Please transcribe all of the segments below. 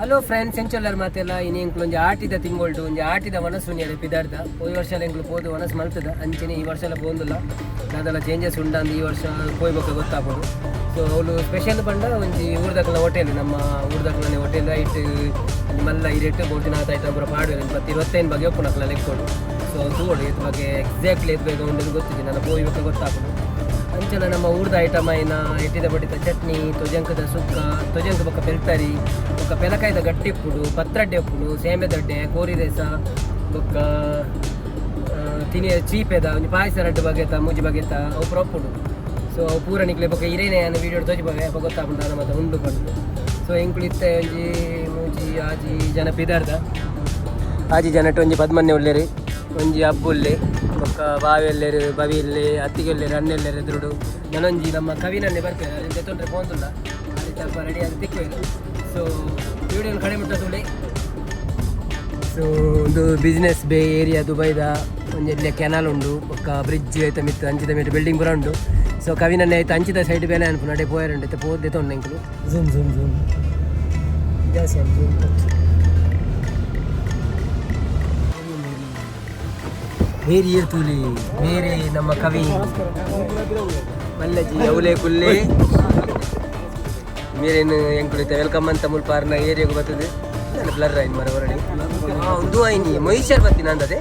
Hello friends, ಎಂಚೊಲ್ಲರ್ ಮಾತೆಲ್ಲ? ಇನಿ ಎಂಕ್ಲು ಒಂಜಿ ಆಟಿದ ತಿಂಗೊಳ್ಡು ಒಂಜಿ ಆಟಿದ ವನಸುನಿಯರೆ ಪಿದಾರ್ದ. ಪೋಯಿ ವರ್ಷ ಎಂಕ್ಲು ಪೋದು ವನಸ್ ಮಲ್ತದ. ಅಂಚನೆ ಈ ವರ್ಷ ಎಲ್ಲ ಪೋಂದುಲ್ಲ. ದಾದಲ ಚೇಂಜಸ್ ಉಂಡಂದು ಈ ವರ್ಷ ಪೋಯ್ಬೊಕ್ಕ ಗೊತ್ತಾಪುಂಡು. ಸೊ ಅವ್ಲು ಸ್ಪೆಷಲ್ ಪಂಡ ಒಂಜಿ ಊರ್ದಕ್ಲ ಹೋಟೆಲ್, ನಮ್ಮ ಊರ್ದಕ್ಲನೆ ಹೋಟೆಲ್. ಐಟ್ ಒಂಜಿ ಮಲ್ಲ ಇರೆಟ್ ಬೋಟಿನಾಥ ಐತ ಪೂರ ಪಾಡುವೆರ್. ಒಂಜಿ 10-25 ಬಗೆ ಉಪ್ಪುನಕ್ಲ ಲೆಕ್ಕೊಡು. ಸೊ ತೂವೊಡು ಏತ್ ಬಗ್ಗೆ ಎಕ್ಸಾಕ್ಟ್ಲಿ ಏತ್ ಬೇಗ ಉಂಡು ಗೊತ್ತಿದೆ. ನನ್ನ ಪೋಯ್ಬೊಕ್ಕ ಗೊತ್ತಾಪುಂಡು. ಅಂಚನ ನಮ್ಮ ಊರ್ದ ಐಟಮ್ ಆಯಿನ ಎಟ್ಟಿದ ಬಡಿತ ಚಟ್ನಿ, ತೊಜಂಕದ ಸುಕ್ಕ, ತೊಜಂಕ ಬೊಕ್ಕ ಪೆಲ್ತರಿ, ಬೊಕ್ಕ ಪೆಲಕಾಯ್ದ ಗಟ್ಟಿ ಉಪ್ಪುಡು, ಪತ್ರಡ್ಡೆ ಉಪ್ಪುಡು, ಸೇಮೆದಡ್ಡೆ, ಕೋರಿ ರೇಸ, ಬೊಕ್ಕ ತಿನಿಯ ಚೀಪೆದ ಒಂಜಿ ಪಾಯಸ, ರಡ್ಡ್ ಬಗೆತ, ಮೂಜಿ ಬಗೆತ ಅವು ಪೂರ ಉಪ್ಪುಡು. ಸೊ ಅವು ಪೂರ ನಿಕ್ಲೆ ಬೊಕ್ಕ ಇರೇನೆ ಯಾನ್ ವೀಡಿಯೋ ತೋಜಿಪವೆ. ಅಪ ಗೊತ್ತಾಪುಂಡು ದಾದ ಮಾತ ಉಂಡು ಪಂಡುದು. ಸೊ ಎಂಕುಲು ಇತ್ತೆ ಒಂಜಿ ಮೂಜಿ ಆಜಿ ಜನ ಪಿದಾರ್ದ. ಆಜಿ ಜನಟ್ ಒಂಜಿ ಪದ್ಮನ್ನೆ ಉಲ್ಲೆರ್, ಒಂಜಿ ಅಬ್ಬು ಉಲ್ಲೆ, ಬೊಕ್ಕ ಬಾವೆ ಉಲ್ಲೆರ್, ಬವಿ ಇಲ್ಲೆ, ಅತ್ತಿಗೆ ಉಲ್ಲೆರ್, ಅಣ್ಣೆ ಉಲ್ಲೆರ್ ಎದುರುಡು. ನನೊಂಜಿ ನಮ್ಮ ಕವಿನನ್ನೇ ಬರ್ಪೇರು. ಅರೆನ್ ದೆತೊಂಡ್ರೆ ಪೋಂದುಲ್ಲ. ಆದಿತ್ತ ಅಲ್ಪ ರೆಡಿ ಆದ್ ತಿಕ್ಕುವೆರ್. ಸೊ ವಿಡಿಯೋನ ಕಡೆ ಮುಟ್ಟ ತೂಲೆ. ಸೊ ಒಂದು ಬಿಸ್ನೆಸ್ ಬೇ ಏರಿಯಾ ದುಬೈದ. ಒಂಜಿ ಎಲ್ಯ ಕೆನಾಲ್ ಉಂಡು, ಬೊಕ್ಕ ಬ್ರಿಡ್ಜ್ ಐತ ಮಿತ್ತ್ ಅಂಚಿದ ಮಿತ್ತ್ ಬಿಲ್ಡಿಂಗ್ ಪೂರ ಉಂಡು. ಸೊ ಕವಿನನ್ನೇ ಐತ ಅಂಚಿದ ಸೈಡ್ ಬೇಲೆ ಅನ್ಪುಂಡು. ಅಡೆ ಪೋಯೆರ್ ಉಂಡು. ಇತ್ತೆ ಪೋದು ದೆತೊಂಡು ಎಂಕುಲು. ಝೂಮ್ ಝೂಮ್ ಝೂಮ್ ಜಾಸ್ತಿ ಝೂಮ್. ಮೇರಿ ಏರ್ ತೂಲಿ ಮೇರಿ ನಮ್ಮ ಕವಿ ಮಲ್ಲಜಿ ಅವಲೇ ಕುಲ್ಲೆ ಮೇರೇನು ಎಂಕುಲು ಇತ್ತೆ welcome ಅಂತ ಮುಲ್ಪಾರ್ನ ಏರಿಯಾಗ ಬರ್ತದೆ. ನಾನು ಬ್ಲರ್ ಆಯ್ತು ಮರ ಹೊರಡಿ. ಹಾಂ, ಒಂದು ಆಯ್ನಿ ಮೈಸೂರು ಬತ್ತೀನಿ ಅಂದದೆ.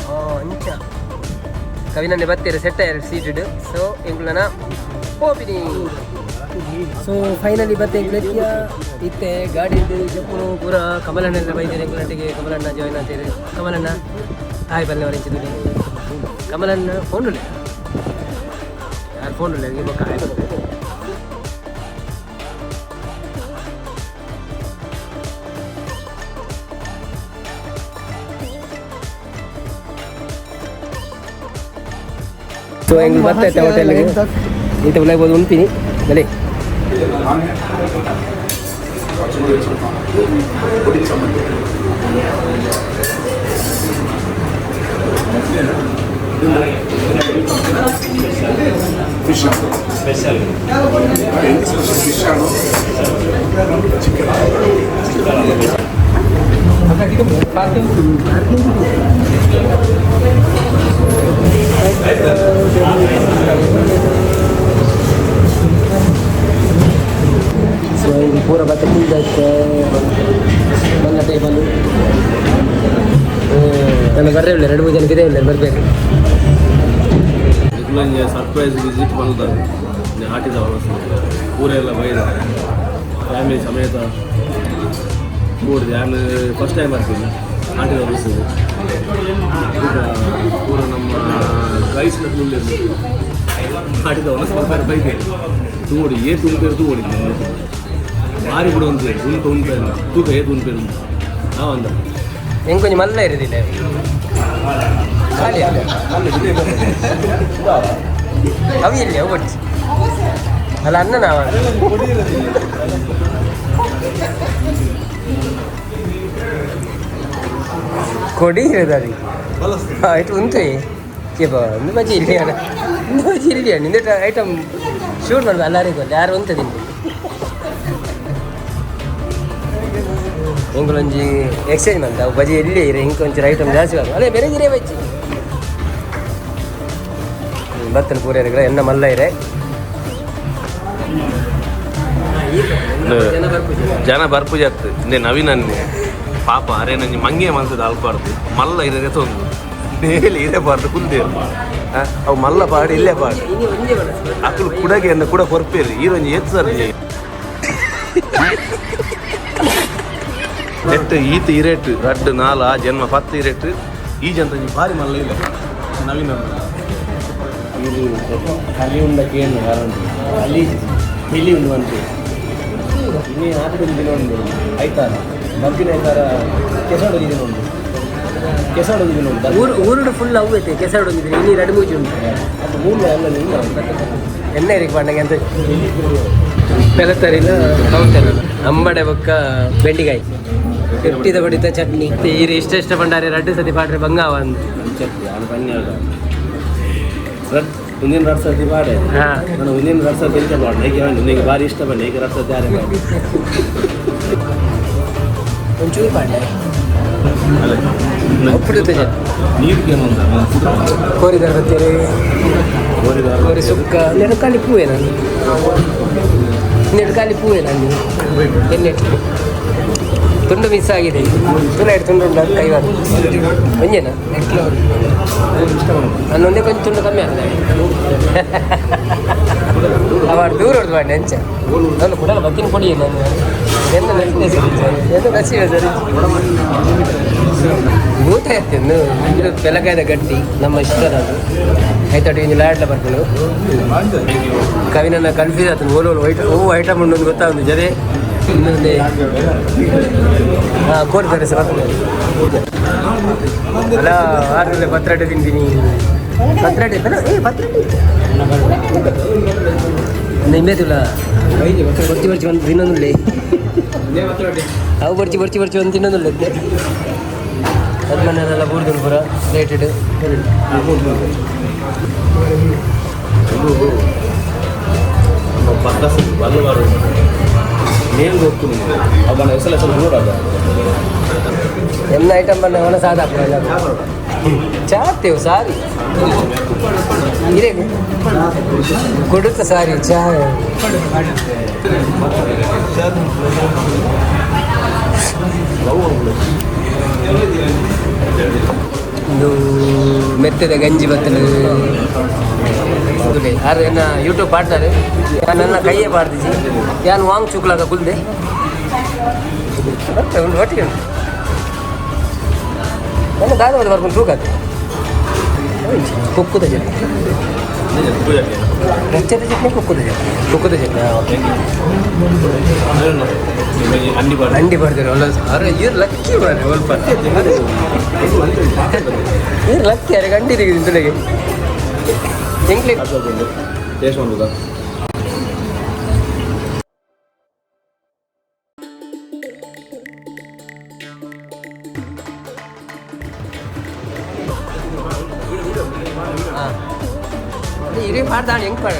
ಹಾಂ, ಅಂಚ ಕವಿನನ್ನೇ ಬತ್ತೀರ ಸೆಟ್ ಆಯ್ರು ಸೀಟೆಡ್. ಸೊ ಎಂಕುಲನ ಹೋಪಿನಿ. ಸೊ ಫೈನಲಿ ಬತ್ತೆ ಎಂಕುಲು ಇತ್ತೆ ಗಾಡಿ ಜಪ್ಪುನು ಪೂರ. ಕಮಲಣ್ಣ ಬೈದೇನೆ ಎಂಕುಲಟ್ಟಿಗೆ. ಕಮಲಣ್ಣ ಜಾಯ್ನ್ ಆಗ್ತೀರಿ. ಕಮಲಣ್ಣ ಹಾಯ್ ಬಲ್ಲೆ ವರಿಂಚಿದ್ದು. ಕಮಲಣ್ಣ ಫೋನ್ ಉಳ್ಳೆ, ಯಾರು ಫೋನ್ ಉಳ್ಳೆ ಬೊಕ್ಕ ಹಾಯ್ ಬಲ್ಲೆ. ಸೊ ಹೆಂಗೆ ಬರ್ತೈತೆ ಹೋಟೆಲ್ಗೆ. ಈತ ಉಲಾಗ್ಬೋದು ಉಣ್ತೀನಿ ಬಲೆ. Fish special. ಸ್ಪೆಷಲ್ ಫಿಶ್ ಆಣೋ ಚಿಕನ್? ಸೊ ಈಗ ಪೂರ ಬತ್ತೆ ಕುಲ್ದೈತೆ ಮಲ್ಲ ಟೇಬಲ್. ನಾನು ಬರ್ರೆ ಇಲ್ಲ, ಎರಡು ಮೂರು ಜನಕ್ಕೆ ಇದೆ ಇಲ್ಲ ಬರಬೇಕು. ನಿಕ್ಲೊಂಜಿ ಸರ್ಪ್ರೈಸ್ ವಿಸಿಟ್ ಬಂದದ ಆಟಿದ ಊರೆಲ್ಲ ಬೈದ ಫ್ಯಾಮಿಲಿ ಸಮೇತ ಕೂಡಿದೆ. ನಾನು ಫಸ್ಟ್ ಟೈಮ್ ಬರ್ತೀನಿ ಆಟಿದ ವನಸ್ಸು. ಈಗ ಪೂರ ನಮ್ಮ ಗೈಸ್ ಆಟಿದ ವನಸ್ಸು ಬರ್ತಾರೆ ಬೈದೆ. ತೂಡಿ ಏತ್ ಉಂಪೇರು ತೂಡಿ ಭಾರಿ ಬಿಡು ಅಂತ ಉಂಟು ಉಂಪೇರು ತೂಕ ಏತ್ ಉಂಪೇರು ಹಾಂ ಅಂದ. ಹೆಂಗೆ ಕೊಂಚ ಮಲ್ಲ ಇರೋದಿಲ್ಲ ಖಾಲಿ ಅವಿ ಇಲ್ಲಿ ಅವು ಬಡ್ಚಿ ಅಲ್ಲ ಅನ್ನ ನಾವ. ಕೊಡಿ ಇರೋದು. ಆಯ್ತು ಉಂಟು ಕೇಬ ಒಂದು ಬಜಿ ಇಲ್ಲಿ ಅಣ್ಣ, ಒಂದು ಬಜಿ ಇಲ್ಲಿ ಅಣ್ಣ. ಇಂದ ಐಟಮ್ ಶೂಟ್ ಮಾಡ್ಬೇಕು ಎಲ್ಲರಿಗೂ. ಯಾರು ಉಂಟದಿಲ್ಲ. ಎಂಕುಲೊಂಜಿ ಎಕ್ಸ್ಚೇಂಜ್ ಮಂತ ಅವು ಬಜಿ ಎಲ್ಲಿ ಇರೆ. ಇಂಕ ಒಂಚೂರು ಐಟಮ್ ಜಾಸ್ತಿ ಬರ್ತದೆ. ಅದೇ ಬೇರೆ ಗಿರೇ ಬಜ್ಜಿ ಬತ್ತನ ಪೂರ ಎನ್ನ ಮಲ್ಲ ಇರೆ. ಜನ ಬರ್ಪುಜಿ. ಜನ ಬರ್ಪುಜಿ ಅತ್ತು ಇಂದೆ ನವೀನನ್ನೇ ಪಾಪ ಅರೆ ನಂಜಿ ಮಂಗೆ ಮಲ್ತದ ಅಲ್ಪಾರ್ದು ಮಲ್ಲ ಇರದೆ ತೊಂದು ನೇಲಿ ಇರೆ ಬಾರ್ದು ಕುಂದೇರು. ಅವು ಮಲ್ಲ ಪಾಡು ಇಲ್ಲೇ ಪಾಡು. ಇನಿ ಒಂಜೇ ಮನಸ್ಸು. ಅಕುಲು ಕುಡಗೆ ಅನ್ನ ಕೂಡ ಕೊರ್ಪೇರು. ಈರೊಂಜಿ ಏತ್ ಸರ್ ಎಟ್ಟು ಈತ ಇರೇಟ್ ರಡ್ಡು ನಾಲ್ ಆ ಜನ್ಮ 10 ಇರೇಟ್ ಈ ಜನ ಭಾರಿ ಮಲ್ಲ ಇಲ್ಲ ನವೀನ. ಇದು ಕಲಿ ಉಂಡಕ್ಕೆ ಏನು ಯಾರುಂಟು ಕಲಿ ಪಿಲಿ ಉಂಡು ಅಂತ. ಇನ್ನೇ ಆಟದ ದಿನ ಉಂಡು ಐತಾರ ಬರ್ಪಿನ ಐತಾರ ಕೆಸಡು ದಿನ ಉಂಡು, ಕೆಸಡು ದಿನ ಉಂಡು. ಊರು ಊರುಡು ಫುಲ್ ಅವು ಐತೆ. ಕೆಸರು ಒಂದಿದೆ ಇನಿ ಎರಡು ಮೂಜಿ ಉಂಟು. ಅದು ಮೂರು ಅಲ್ಲ ನಿನ್ನ. ಎಣ್ಣೆ ಇರಿಗೆ ಪಂಡಗೆ ಅಂತ ಪೆಲತರಿನ ಕೌತೇನ ಅಂಬಡೆ ಬೊಕ್ಕ ಬೆಂಡಿಕಾಯಿ ಎಟ್ಟಿದ ಬಡಿತ ಚಟ್ನಿ. ಈರು ಇಷ್ಟ ಇಷ್ಟ ಪಂಡಾರೆ ರಡ್ಡು ಸತಿ ಪಾಡ್ರೆ ಬಂಗಾವ ಅಂದ್. ಚಟ್ನಿ ನಾನು ಪನ್ಯಾಗ ರಡ್ ಮುಂದಿನ ರಡ್ ಸರ್ತಿ ಪಾಡೆ. ನಾನು ಮುಂದಿನ ರಡ್ ಸರ್ತಿ ಎಂತ ಮಾಡಿ ಹೇಗೆ ನಿನಗೆ ಭಾರಿ ಇಷ್ಟ ಬನ್ನಿ ಈಗ ರಡ್ ಸರ್ತಿ ಯಾರೇ ಮಾಡಿ. ಒಂಚೂರು ಪಾಡ್ಲೆ ಉಪ್ಪುಡುತ್ತೆ ಜನ. ನೀರು ಏನಂತ ಕೋರಿ ಬರ್ತೀರಿ. ಕೋರಿ ಸುಕ್ಕ ನೆಡಕಾಲಿ ಪೂವೆ ನಾನು, ನೆಡಕಾಲಿ ಪೂವೆ ನಾನು ಎನ್ನೆಟ್ಟು ತುಂಡು ಮಿಸ್ ಆಗಿದೆ. ತುಳ ಎರಡು ತುಂಡು ಉಂಟು ಕೈವಾರ ಒಂಜೇನಾ? ನಾನು ಒಂದೇ ಕೊಂಚ ತುಂಡು ಕಮ್ಮಿ ಆಗ್ತದೆ. ಅವ ದೂರ ಹೊಡೆದು ಮಾಡಿ ಅಂಚ ನಾನು ಕೊಡಲ್ಲ ಬತ್ತಿನ ಕೊಡಿ. ನಾನು ಎಲ್ಲ ನಸಿವೆ ಸರ್, ಎಲ್ಲ ನಸಿವೆ ಸರ್. ಊಟ ಇರ್ತೀನಿ. ಇದು ಪೆಲಕಾಯದ ಗಟ್ಟಿ ನಮ್ಮ ಇಷ್ಟದ ಅದು. ಆಯ್ತಾಟ ಇಂಜಿ ಲಾಡ್ಲ ಬರ್ಕೊಂಡು ಕವಿನ ಕನ್ಫ್ಯೂಸ್ ಆಯ್ತು. ಓಲೋಲು ವೈಟ್ ಓ ಐಟಮ್ ಉಂಟು ಗೊತ್ತಾಗುದು ಜದೆ. ಇನ್ನೊಂದೇ ಹಾಂ ಕೋರಿ ಸರ್ ಬರ್ತದೆ ಅಲ್ಲ. ಆರಲ್ಲೇ ಪತ್ರಾಟೆ ತಿಂತೀನಿ. ಪತ್ರಾಟೆ ಏ ಪತ್ರಾಟೆ ನಿಂಬೇತಿಲ್ಲ. ಬರ್ಚಿ ಬರ್ಚಿ ಒಂದು ತಿನ್ನೊಂದುಳ್ಳೆ. ಅವು ಬರ್ಚಿ ಬರ್ಚಿ ಬರ್ಚಿ ಒಂದು ತಿನ್ನೊಂದುಳ್ಳೆ. ಅದು ಮನೆಯಲ್ಲೆಲ್ಲ ಬೂರ್ದು ಪೂರ ಪ್ಲೇಟೆಡ್. ಪಕ್ಕಸ ಬಲ್ಲವಾರು ಮೇಲ್ ಹೋಗ್ತೀನಿ ಅವನ ಹೆಸರು ಹೆಸರು ನೋಡಾಗ. ಎಲ್ಲ ಐಟಮ್ ಬಂದ ಅವನ ಸಾದ ಚಾತ್ತೇವು ಸಾರಿ ಇರೇ ಕೊಡುತ್ತ ಸಾರಿ ಚಾ. ಇದು ಮೆತ್ತದ ಗಂಜಿ ಬತ್ತಲು. ಆರು ಎನ್ನ ಯೂಟ್ಯೂಬ್ ಪಾರ್ಟ್ನರ್ ನನ್ನ ಕೈಯೇ ಪಾಡ್ದಿಜಿ. ಯಾನ್ ವಾಂಗ್ ಚುಕ್ಲಾಗ ಕುಲ್ದೆ ಮತ್ತೆ ಉಂಟು ಒಟ್ಟಿಗೆ ಉಂಟು. ನನ್ನ ದಾದ ಬರ್ಕೊಂಡು ತೂಕತ್ತೆ ಕುಕ್ಕುದ ಚಟ್ನಿ, ರಚ್ಚದ ಚಟ್ನಿ, ಕುಕ್ಕುದ ಚಟ್ನಿ, ಕುಕ್ಕುದ ಚಟ್ನಿ. ಓಕೆ. ಅಂಡಿ ಬಾರ್ದು. ಅಂಡಿ ಬರ್ತಾರೆ ಒಳ್ಳೆ. ಅರೆ ಇವ್ರು ಲಕ್ಕಿ ಮಾರ್ರೆ, ಒಲ್ಪ ಇವ್ರು ಲಕ್ಕಿ. ಅರೆ ಗಂಡಿ ತೆಗೆದು ತುಲೆಗೆ ಎಂಕ್ಲೆ. ಟೇಸ್ಟ್ ಮಾಡ್ಬೋದಾ? ಹಾಂ, ಇರೇ ಪಾಡ್ದಾಣ ಹೆಂಗೆ ಪಾಡ?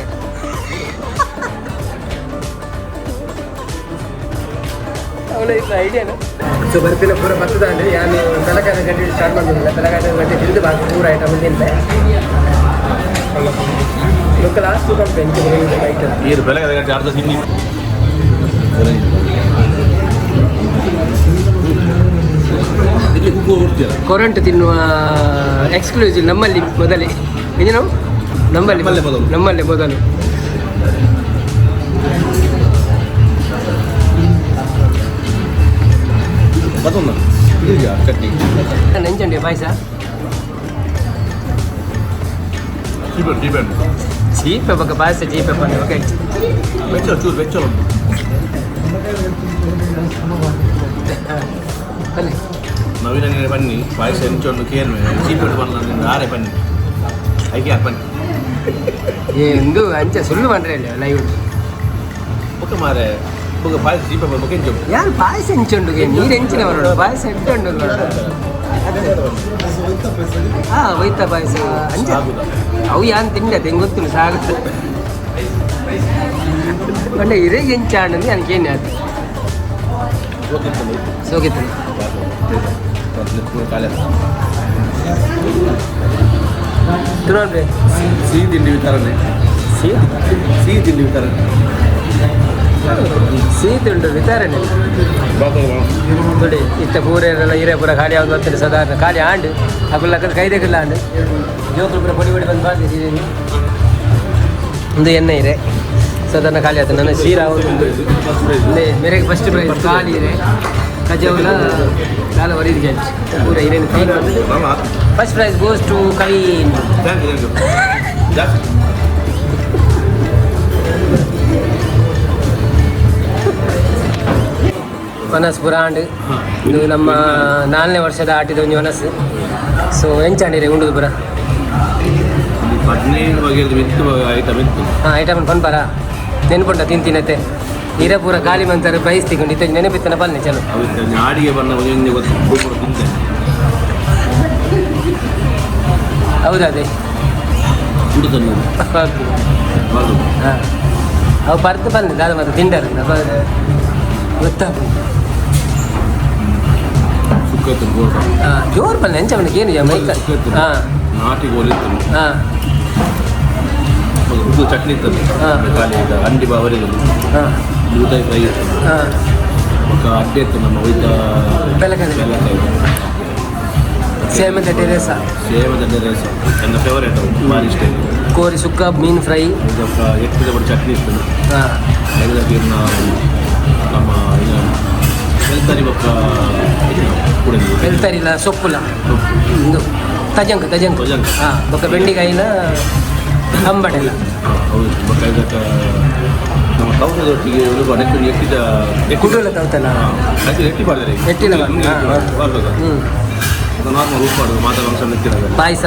ಅವಳ ಇಲ್ಲ ಐಡಿಯಾನ. ಸೊ ಬರ್ತಿಲ್ಲ ಪೂರ ಬರ್ತದಾಂಡ್. ಯಾನು ಬೆಳಕಾದ ಗಂಟೆ ಸ್ಟಾರ್ಟ್ ಮಾಡಿಲ್ಲ. ಬೆಳಕಾದ ಗಂಟೆ ತಿಂದು ಬಾಕಿ ಪೂರ ಐಟಮ್ ತಿಂದೆ. ಲೊಕ್ಕ ಲಾಸ್ಟ್ ಕಂಪೆ ಐಟಮ್. ನೀರು ಬೆಳಗ್ಗೆ ಗಂಟೆ ಅರ್ಧ ತಿನ್ನಿ. ಇಲ್ಲಿ ಕುಕ್ಕು ಹುಡ್ತೀರ. ಕೊರಂಟು ತಿನ್ನುವ ಎಕ್ಸ್ಕ್ಲೂಸಿವ್ ನಮ್ಮಲ್ಲಿ ಮೊದಲೇ. ಏನು ನಾವು ನಮ್ಮಲ್ಲಿ ನಮ್ಮಲ್ಲೇ ಮೊದಲು. ನಮ್ಮಲ್ಲೇ ಮೊದಲು. ಮತ್ತೊಂದು ಚಟ್ನಿ. ನೆಂಚಂಡಿ ಪಾಯಸ. ಚೀಪೆ ಚೀಪೆ. ಚೀಪೆ ಬೊಕ್ಕ ಪಾಯಸ ಚೀಪೆ ಪಂಡ ಓಕೆ. ವೆಚ್ಚ ಚೂರು ವೆಚ್ಚ ಉಂಟು. ಬನ್ನಿ. ನವೀನ ಬನ್ನಿ, ಪಾಯಸ ಎಂಚೊಂದು ಕೇರ್ಮೆ ಚೀಪೆ ಬನ್ನ ಆರೆ ಬನ್ನಿ ಐಕೆ ಬನ್ನಿ. ಎಂದು ಅಂಚ ಸುಳ್ಳು ಮಾಡ್ರೆ ಇಲ್ಲ ಲೈವ್. ಬೊಕ್ಕ ಮಾರೆ ಬೊಕ್ಕ ಪಾಯಸ ಚೀಪೆ ಬೊಕ್ಕ ಎಂಚು. ಯಾರು ಪಾಯಸ ಎಂಚುಂಡು? ನೀರು ಎಂಚಿನ ಬರೋಡು ಪಾಯಸ ಎಂಟುಂಡು. ಹಾ ಒಯ್ತ ಪಾಯಸ ಅಂಚ. ಸಾಗುದ. ಅವು ಯಾನ್ ತಿಂಡ ಹೆಂಗೆ ಗೊತ್ತಿಲ್ಲ ಸಾಗುತ್ತೆ. ಪಂಡ ಇರೇ ಎಂಚಾಂಡ್ ನನಗೆ ಏನು ಆಯ್ತು. ಸೋಗಿತ್ತು. ತಿನ್ನೋಣ್ರಿ. ಸಿಹಿ ತಿಂಡಿ ವಿತರಣೆ. ಸಿಹಿ. ಸಿಹಿ ತಿಂಡಿ ವಿತರಣೆ. ಸಿಹಿ ತಿಂಡು ವಿತರಣೆ ನೋಡಿ. ಇತ್ತ ಪೂರೆಲ್ಲ ಹಿರೇ ಪೂರ ಖಾಲಿ ಯಾವ್ದು ಬರ್ತಾರೆ. ಸಾಧಾರಣ ಖಾಲಿ ಆಂಡ್ ಅಕುಲ್ ಅಕ್ಕದ ಕೈದೆಗಿಲ್ಲ ಆಂಡ್ ಜೋಕುಲು ಪೂರ ಪೊಡಿ ಪೊಡಿ ಬಂದು ಬಾರ್ದಿದ್ದೀನಿ. ಒಂದು ಎಣ್ಣೆ ಇದೆ ಸಾಧಾರಣ ಖಾಲಿ ಆಯ್ತು. ನನ್ನ ಶೀರಾ ಒಂದು ಮೇರೆಗೆ ಫಸ್ಟ್ ಪ್ರೈಸ್ ಖಾಲಿ ಇದೆ. ಕಜೌಲ ದಾಲ ವರೀದ್ ಜಂಚ್ ಪೂರ ಹಿರೇನು clean. First prize goes to Kavin. Thank you, thank you ಜಾಸ್ತಿ. ವನಸ್ ಪುರಾಂಡ್. ಇದು ನಮ್ಮ 4ನೇ ವರ್ಷದ ಆಟಿದ ಒಂಜಿ ವನಸ್. ಸೊ ಎಂಚಾಂಡಿರೆ ಉಂಡುದು ಪುರ? 15 ಬಗೆಯದ್ದು ಮಿತ್ತು ಐಟಮ್ ಇತ್ತು. ಹಾಂ, ಐಟಮ್ ಪನ್ಪರ ನೆನ್ಪುಂಟ ತಿಂತಿನತ್ತೆ? ಇರ ಪೂರ ಖಾಲಿ ಮಂತಾರೆ ಪ್ರೈಸ್ ತಿಕೊಂಡು ಇತ್ತ ನೆನಪಿತ್ತನ ಪಲ್ನೆ ಚಲೋ. ಅವು ಆಡಿಗೆ ಬಣ್ಣ ಒಂದೊಂದು ಗೊತ್ತು ಗೊಬ್ಬರ ತಿಂತೆ. ಹೌದಾ ಅದೇ. ಉಡುತ್ತನ್ನು ಹೌದು. ಹಾಂ, ಅವು ಪರ್ದು ಪಲ್ನೆ ದಾದ ಮತ್ತೆ ತಿಂಡಾರ ಗೊತ್ತಾಗ್ತದೆ. ಸುಕ್ಕ ಇತ್ತು. ಹಾಂ, ಜೋರು ಬಲ್ಲ ಎಂಚ ಏನು ಮೈಕ. ಹಾಂ. ನಾಟಿ ಗೋಲಿ ಇತ್ತು. ಹಾಂ. ಉದ್ದು ಚಟ್ನಿ ಇತ್ತು. ಖಾಲಿ ಇದು ಅಂಡಿ ಬಾವರಿ. ಬೂತಾಯಿ ಫ್ರೈ ಇತ್ತು. ఒక ಅಡ್ಡೆ ಇತ್ತು ನಮ್ಮ ಒಯ್ತ. ಬೆಲ್ಲಕಾಯಿ. ಬೆಲ್ಲಕಾಯಿ. ಸೇಮದ ಟೆರೇಸ. ಸೇಮದ ರೈಸ್ ನನ್ನ ಫೇವರೇಟ್ ಅವು, ಭಾರಿ ಇಷ್ಟ ಇದೆ. ಕೋರಿ ಸುಕ್ಕ, ಮೀನು ಫ್ರೈ. ಇದೊಂದು ಎಟ್ಟಿದ ಬಡಿ ಚಟ್ನಿ ಇತ್ತು. ಐದಕ್ಕೆ ನಮ್ಮ ಇದು ಬೆಲ್ತರಿ ಬೊಕ್ಕ ಕೂಡ. ಬೆಲ್ತರಿಲ್ಲ, ಸೊಪ್ಪುಲ ಇಂದು ತಜಂಕ, ತಜಂಕ. ತಜಂಕ. ಹಾಂ, ಬೊಕ್ಕ ಬೆಂಡಿಕಾಯಿನ ಅಂಬಡೆಲ್ಲ. ಹೌದು, ಬೊಕ್ಕ ಇದಕ್ಕೆ ನಮ್ಮ ತೌಸದೊಟ್ಟಿಗೆ ಒಂದು ಬಡಕ್ಕೆ ಎಟ್ಟಿದ. ಕುಡುಲ ತೌತಲ್ಲ. ಅದು ಎಟ್ಟಿ ಪಾಡಿದ್ರೆ. ಎಟ್ಟಿನ ಪಾಡ್ರೆ. ಹ್ಞೂ. ನಾರ್ಮಲ್ ಉಪ್ಪು ಪಾಡುದು ಮಾತ್ರ ಅಂಶ ಮೆತ್ತಿರೋದು. ಪಾಯಸ.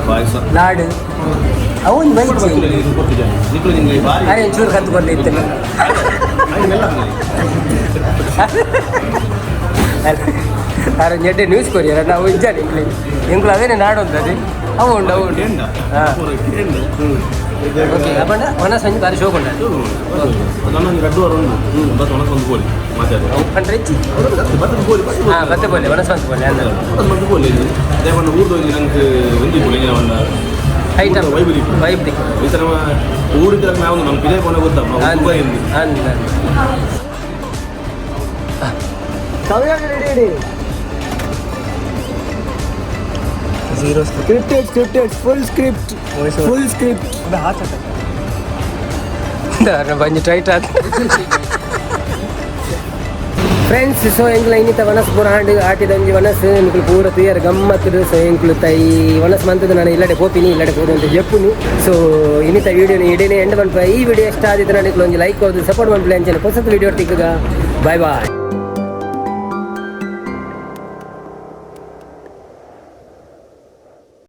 ಪಾಯಸ. ಲಾಡು ಅವನ್ ಬೈಚಿ. ನಿಕ್ಕಳು ನಿಮಗೆ ಭಾರಿ. ಅರೆ, ಒಂಚೂರು ಕತ್ಕೊಡ್ಲಿ ಇತ್ತಿಲ್ಲ. ಅರೆ, ಎಡ್ಡೆ ನ್ಯೂಸ್ ಕೊರಿಯರ ನಾವು ಇಜ್ಜಾನೆ ಎಂಕ್ಲೆ ಎಂಕ್ಲು ಅವೇನೆ ನಾಡು ಅಂತದೆ. ಅವು ಉಂಡು, ಅವು ಉಂಡು. ಹಾಂ, ಓಕೆ. ಅಪ್ಪಂಡ ಒಣ ಸಂಜೆ ಬಾರಿ ಶೋಕ್ ಉಂಡ. ನನ್ನ ರಡ್ಡು ವಾರ ಉಂಡು ಬಸ್ ಒಣಸ್ ಒಂದು ಗೋಲಿ ಮಾತಾಡಿ. ಅವು ಪಂಡ್ರೆ ಹೆಚ್ಚಿ. ಬತ್ತದ ಗೋಲಿ. ಹಾಂ, ಬತ್ತೆ ಬೋಲೆ, ಒಣಸ್ ಒಂದು ಬೋಲೆ ಅಂದ್ರೆ. ಒಂದು ಗೋಲಿ ದೇವಣ್ಣ ಊರ್ದು ಒಂಜಿ ನಂಗೆ ಒಂಜಿ ಬೋಲೆ ಅವನ್ನ. ಐಟಮ್. ವೈಬ್ ದಿಕ್ಕು. ವೈಬ್ ದಿಕ್ಕು. ಈ ಥರ ಊರಿದ್ರೆ ನಾವು ನಮ್ಮ ಪಿದೆ ಕೊನೆ ಗೊತ್ತಾ ನಾವು ಹಿಂದೆ. ಅಂದ. Zero. Scripted, scripted, full script, full script. ಬಂಜಿ ಟೈಟ್ ಆದ ಫ್ರೆಂಡ್ಸ್. ಸೊ ಎಂಕ್ಲ ಇನ್ನಿತ ವನಸ್ ಪೂರ ಹಾಂಡ್ ಆಟಿದ ಒಂಜಿ ವನಸ್ ನಿಕುಲು ಪೂರ ತುಯರ್ ಗಮ್ಮತ್ತು. ಸೊ ಎಂಕ್ಲು ತೈ ವನಸ್ ಮಂತದ ನಾನು ಇಲ್ಲಡೆ ಪೋಪಿನಿ, ಇಲ್ಲಡೆ ಪೋದು ಅಂತ ಜೆಪ್ಪುನಿ. ಸೊ ಇನ್ನಿತ ವಿಡಿಯೋನ ಇಡೇನೆ ಎಂಡ್ ಮನ್ಪ. ಈ ವಿಡಿಯೋ ಇಷ್ಟ ಆದಿತ್ತು ನಿಕುಲು ಒಂಜಿ ಲೈಕ್ ಕೊರ್ದು ಸಪೋರ್ಟ್ ಮನ್ಪಲೆ. ಅಂಚನೆ ಪೊಸತ್ ವಿಡಿಯೋ ತಿಕ್ಕಗ. Bye boy.